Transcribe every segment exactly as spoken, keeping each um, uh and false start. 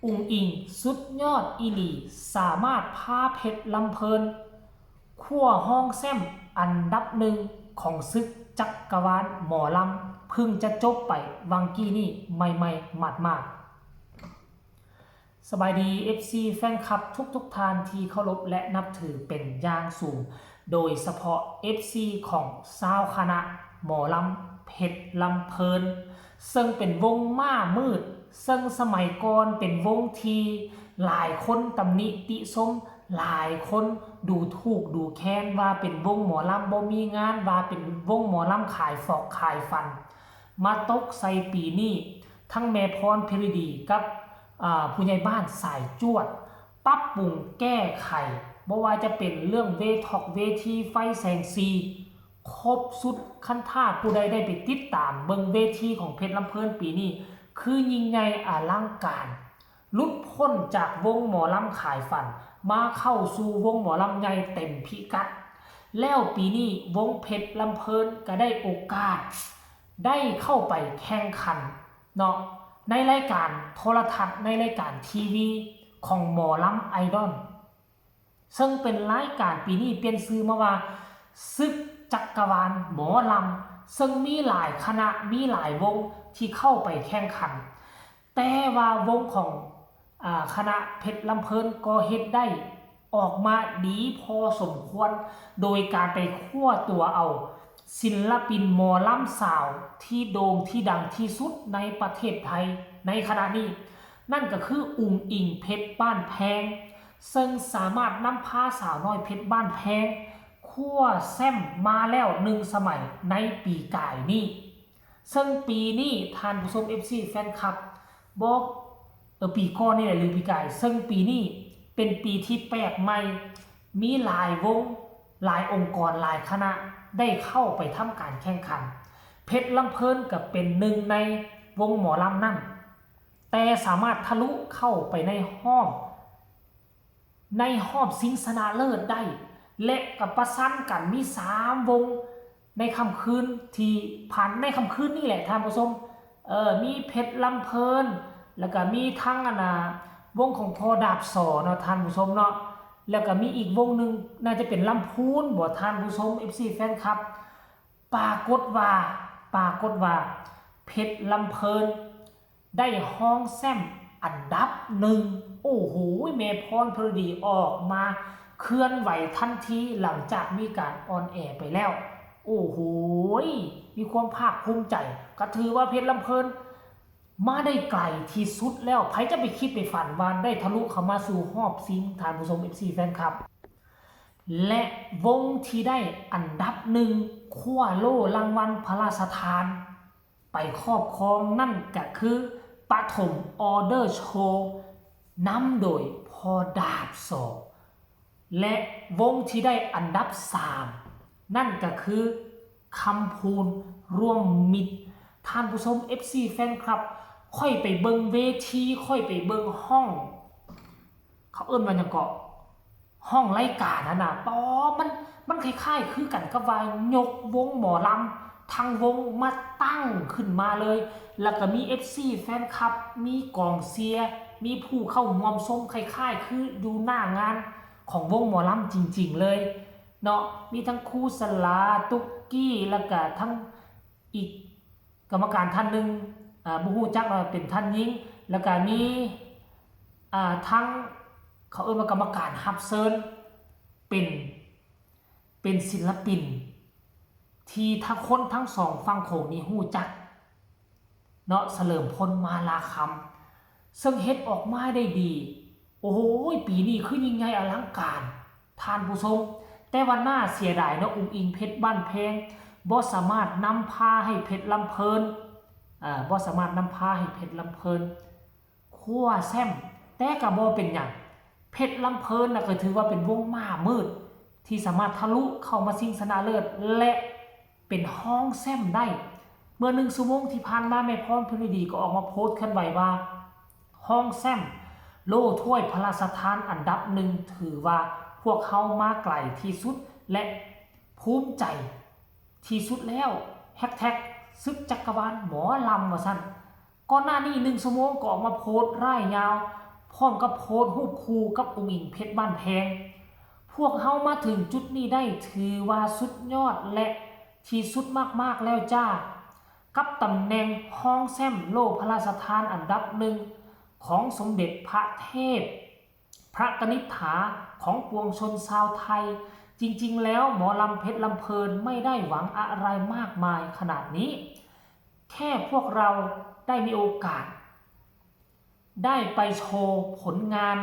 อุ๋งอิ๋งสุดยอดอีหลี สามารถพาเพชรลำเพลินคว้าฮองแชมป์อันดับหนึ่งของศึกจักรวาลหมอลำ เพิ่งจะจบไปวังกี้นี่ใหม่ๆหมาดๆ สบายดี เอฟซี แฟนคลับทุกๆท่านที่เคารพและนับถือเป็นอย่างสูง โดยเฉพาะ เอฟซี ของซาวคณะหมอลำเพชรลำเพลิน ซึ่งเป็นวงม้ามืด ซึ่งสมัยก่อนเป็นวงที่หลายคนตำหนิติชม หลายคนดูถูกดูแคลนว่าเป็นวงหมอลำบ่มีงาน ว่าเป็นวงหมอลำขายฟอกขายฝัน มาตกใส่ปีนี้ ทั้งแม่พรเพชรฤดีกับ อ่า ผู้ใหญ่บ้านสายจวด ปรับปรุงแก้ไข บ่ว่าจะเป็นเรื่องเวทอกเวทีไฟแสงสี ครบสุด คันถ้าผู้ใดได้ไปติดตามเบิ่งเวทีของเพชรลำเพลินปีนี้ คือยิ่งใหญ่อลังการ หลุดพ้นจากวงหมอลำขายฝัน มาเข้าสู่วงหมอลำใหญ่เต็มพิกัด แล้วปีนี้วงเพชรลำเพลินก็ได้โอกาส ได้เข้าไปแข่งขันเนาะ ในรายการโทรทัศน์ ในรายการทีวีของหมอลำไอดอล ซึ่งเป็นรายการปีนี้เปลี่ยนชื่อมาว่าศึกจักรวาลหมอลำ ซึ่งมีหลายคณะ มีหลายวงที่เข้าไปแข่งขัน แต่ว่าวงของอ่าคณะเพชรลำเพลินก็เฮ็ดได้ออกมาดีพอสมควร โดยการไปคว้าตัวเอาศิลปินหมอลำสาวที่โด่งที่ดังที่สุดในประเทศไทยในขณะนี้ นั่นก็คืออุ๋งอิ๋งเพชรบ้านแพง ซึ่งสามารถนำพาสาวน้อยเพชรบ้านแพงคว้าแชมป์มาแล้วหนึ่งสมัยในปีกายนี้ ซึ่งปีนี้ท่านผู้ชม เอฟซี แฟนคลับ บอก เออ ปีก่อนนี่แหละหรือปีกาย ซึ่งปีนี้เป็นปีที่แปลกใหม่ มีหลายวง หลายองค์กร หลายคณะ ได้เข้าไปทำการแข่งขัน เพชรลำเพลินก็เป็นหนึ่งในวงหมอลำนั่น แต่สามารถทะลุเข้าไปในรอบ ในรอบชิงชนะเลิศได้ และก็ประชันกันมีสามวงในค่ำคืนที่ผ่าน ในค่ำคืนนี่แหละท่านผู้ชม เออ มีเพชรลำเพลิน แล้วก็มีทั้งอันน่ะวงของพ่อดาบสอเนาะท่านผู้ชมเนาะ แล้วก็มีอีกวงหนึ่งน่าจะเป็นลำพูนบ่ท่านผู้ชม เอฟซี แฟนคลับ ปรากฏว่า ปรากฏว่า เพชรลำเพลิน ได้ฮองแชมป์อันดับหนึ่ง โอ้โห แม่พรเพชรฤดีออกมาเคลื่อนไหวทันทีหลังจากมีการออนแอร์ไปแล้ว โอ้โห มีความภาคภูมิใจ ก็ถือว่าเพชรลำเพลิน มาได้ไกลที่สุดแล้ว ใครจะไปคิดไปฝันว่าได้ทะลุเข้ามาสู่รอบชิง ท่านผู้ชม เอฟซี แฟนคลับ และวงที่ได้อันดับหนึ่งคว้าโล่รางวัลพระราชทาน ไปครอบครองนั่นก็คือปฐมออเดอร์โชว์ นำโดยพ่อดาบสอ และวงที่ได้อันดับสาม นั่นก็คือคำพูนร่วมมิตร ท่านผู้ชม เอฟซี แฟนคลับ ค่อยไปเบิ่งเวที ค่อยไปเบิ่งห้อง เขาเอิ้นว่าหยังเกาะ ห้องรายการนั่นน่ะ ปอ มัน มันคล้ายๆคือกันกับว่ายกวงหมอลำทั้งวงมาตั้งขึ้นมาเลย แล้วก็มี เอฟซี แฟนคลับ มีกองเชียร์ มีผู้เข้าร่วมชมคล้ายๆคืออยู่หน้างานของวงหมอลำจริงๆเลยเนาะ มีทั้งครูสลา ตุ๊กกี้ แล้วก็ทั้งอีกกรรมการท่านหนึ่ง อ่า บ่ฮู้จักว่าเป็นท่านหญิง แล้วก็มี อ่า ทั้ง เขาเอิ้นว่ากรรมการรับเชิญ เป็น เป็นศิลปิน ที่ทั้งคนทั้งสองฝั่งโขงนี่ฮู้จัก เนาะ เฉลิมพล มาลาคำ ซึ่งเฮ็ดออกมาได้ดี โอ้โห ปีนี้คือยิ่งใหญ่อลังการ ท่านผู้ชม แต่ว่าน่าเสียดายเนาะ อุ๋งอิ๋งเพชรบ้านแพง บ่สามารถนำพาให้เพชรลำเพลิน อ่า บ่สามารถนำพาให้เพชรลำเพลิน คว้าแชมป์ แต่ก็บ่เป็นหยัง เพชรลำเพลินน่ะก็ถือว่าเป็นวงม้ามืด ที่สามารถทะลุเข้ามาชิงชนะเลิศ และเป็นฮองแชมป์ได้ เมื่อหนึ่งชั่วโมงที่ผ่านมา แม่พรเพชรฤดีก็ออกมาโพสต์เคลื่อนไหวว่า ฮองแชมป์ โล่ถ้วยพระราชทานอันดับหนึ่ง ถือว่าพวกเฮามาไกลที่สุด และภูมิใจที่สุดแล้ว แฮชแท็ก ศึกจักรวาลหมอลำ ว่าซั่น ก่อนหน้านี้หนึ่งชั่วโมงก็ออกมาโพสต์ร่ายยาว พร้อมกับโพสต์รูปคู่กับอุ๋งอิ๋งเพชรบ้านแพง พวกเฮามาถึงจุดนี้ได้ถือว่าสุดยอดและที่สุดมากๆแล้วจ้า กับตำแหน่งรองแชมป์โล่พระราชทานอันดับหนึ่งของสมเด็จพระเทพ พระกนิษฐาของปวงชนชาวไทย จริงๆแล้วหมอลำเพชรลำเพลินไม่ได้หวังอะไรมากมายขนาดนี้ แค่พวกเราได้มีโอกาส ได้ไปโชว์ผลงาน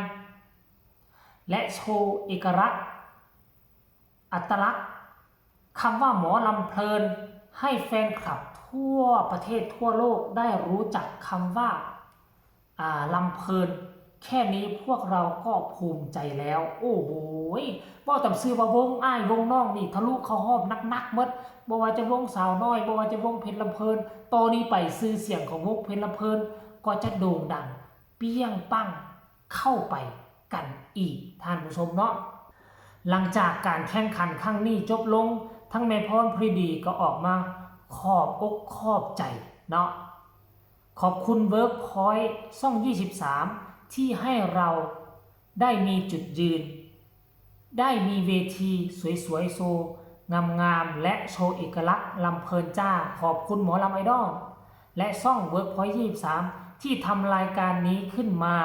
และโชว์เอกลักษณ์ อัตลักษณ์คำว่าหมอลำเพลิน ให้แฟนคลับทั่วประเทศทั่วโลกได้รู้จักคำว่า อ่า ลำเพลิน แค่นี้พวกเราก็ภูมิใจแล้ว โอ้โหย เว้าตามซื่อว่าวงอ้ายวงน้องนี่ทะลุเข้าฮอบนักๆหมด บ่ว่าจะวงสาวน้อย บ่ว่าจะวงเพชรลำเพลิน ต่อนี้ไปชื่อเสียงของวงเพชรลำเพลิน ก็จะโด่งดังเปรี้ยงปังเข้าไปกันอีก ท่านผู้ชมเนาะ หลังจากการแข่งขันครั้งนี้จบลง ทั้งแม่พรปรีดีก็ออกมาขอบอกขอบใจเนาะ ขอบคุณ Workpoint ช่อง ยี่สิบสาม ที่ให้เราได้มีจุดยืน ได้มีเวทีสวยๆ โชว์งามๆ และโชว์เอกลักษณ์ลำเพลินจ้า ขอบคุณหมอลำไอดอล และช่อง Workpoint ยี่สิบสาม ที่ทำรายการนี้ขึ้นมา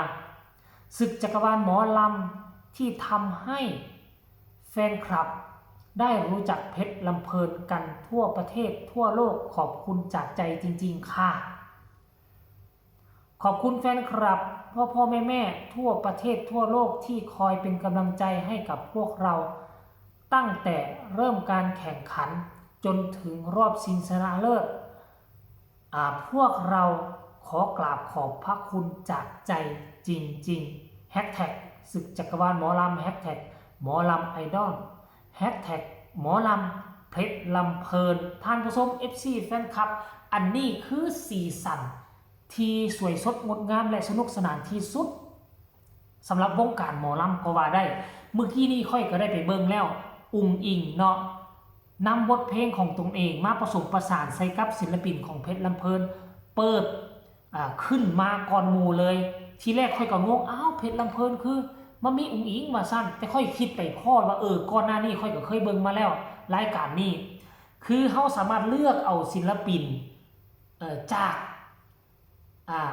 ศึกจักรวาลหมอลำที่ทำให้แฟนคลับได้รู้จักเพชรลำเพลินกันทั่วประเทศทั่วโลก ขอบคุณจากใจจริงๆค่ะ ขอบคุณแฟนคลับพ่อพ่อแม่แม่ทั่วประเทศทั่วโลกที่คอยเป็นกำลังใจให้กับพวกเรา ตั้งแต่เริ่มการแข่งขันจนถึงรอบชิงชนะเลิศ อ่า พวกเราขอกราบขอบพระคุณจากใจจริงๆ แฮชแท็กศึกจักรวาลหมอลำ แฮชแท็กหมอลำไอดอล แฮชแท็กหมอลำเพชรลำเพลิน ท่านผู้ชม เอฟซี แฟนคลับ อันนี้คือสีสันที่สวยสดงดงามและสนุกสนานที่สุด สำหรับวงการหมอลำก็ว่าได้ เมื่อกี้นี้ข้อยก็ได้ไปเบิ่งแล้ว อุ๋งอิ๋งเนาะ นำบทเพลงของตนเองมาผสมประสานใส่กับศิลปินของเพชรลำเพลิน เปิด อ่า ขึ้นมาก่อนหมู่เลย ทีแรกข้อยก็งง อ้าว เพชรลำเพลินคือมามีอุ๋งอิ๋งว่าซั่น แต่ข้อยคิดไปพ้อว่า เออ ก่อนหน้านี้ข้อยก็เคยเบิ่งมาแล้ว รายการนี้ คือเฮาสามารถเลือกเอาศิลปิน เอ่อ จาก อ่า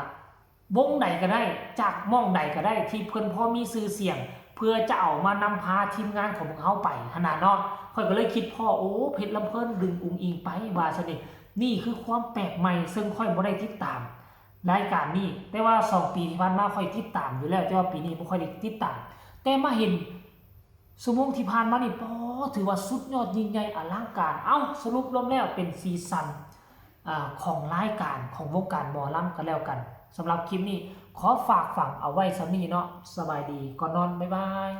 วงใดก็ได้ จากหม่องใดก็ได้ ที่เพิ่นพอมีชื่อเสียง เพื่อจะเอามานำพาทีมงานของพวกเฮาไปหั้นน่ะเนาะ ข้อยก็เลยคิดพ้อ โอ้ เพชรลำเพลินดึงอุ๋งอิ๋งไป ว่าซั่นนี่ นี่คือความแปลกใหม่ ซึ่งข้อยบ่ได้ติดตามรายการนี้ แต่ว่าสองปีที่ผ่านมาข้อยติดตามอยู่แล้ว แต่ว่าปีนี้บ่ค่อยได้ติดตาม แต่มาเห็น ชั่วโมงที่ผ่านมานี่ ปอ ถือว่าสุดยอดยิ่งใหญ่อลังการ เอ้า สรุปรวมแล้วเป็นสีสัน อ่า ของรายการของวงการหมอลำกันแล้วกัน สำหรับคลิปนี้ขอฝากฝังเอาไว้ส่ำนี้เนาะ สบายดี ก่อนนอน บ๊ายบาย